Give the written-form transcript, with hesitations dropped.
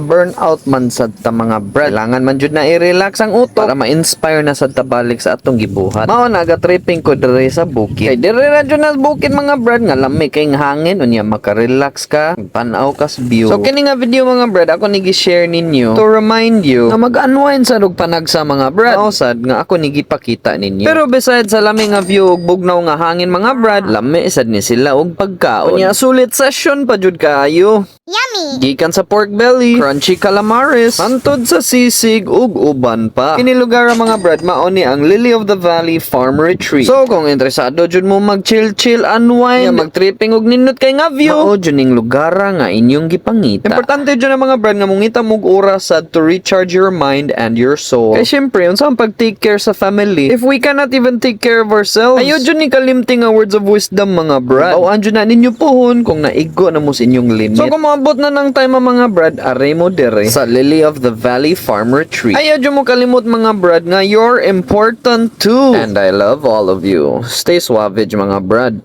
Ma-burnout man sad ta, mga brad. Kailangan man jud na i-relax ang utok para ma-inspire na sad ta balik sa atong gibuhat. Mao na tripping ko diri sa bukid. Kay diri ra jud na bukid, mga brad, nga lami kay hangin, unya maka-relax ka, tan-aw ka sa view. So kini nga video, mga brad, ako ni gi-share ninyo to remind you nga mag-unwind sa ug panagsa, mga brad. Mao sad nga ako ni gipakita ninyo. Pero besides sa lami nga view ug bugnaw nga hangin, mga brad, lami sad ni sila og pagkaon. Unya sulit session pa jud kaayo. Yummy! Gikan sa pork belly, crunchy calamares, hantod sa sisig ug uban pa. Kini lugar, mga brad, mao ni ang Lily of the Valley Farm Retreat. So kung interesado jud mo mag chill chill, unwind, mag tripping ug nindot kay nga view, mao jud ning lugar nga inyong gipangita. Importante jud na, mga brad, nga mungita mog oras sad to recharge your mind and your soul. Kay syempre, unsa ang pag-take care sa family if we cannot even take care of ourselves? Ayo jud ni kalimti nga words of wisdom, mga brad. Bawaan jud na ninyo puhon kung naigo na mo sa inyong limit. So kung moabot na ng time, mga brad, are mo dire sa Lily of the Valley Farm Retreat. Ayaw jud mo kalimot, mga brad, nga you're important too. And I love all of you. Stay suave, mga brad.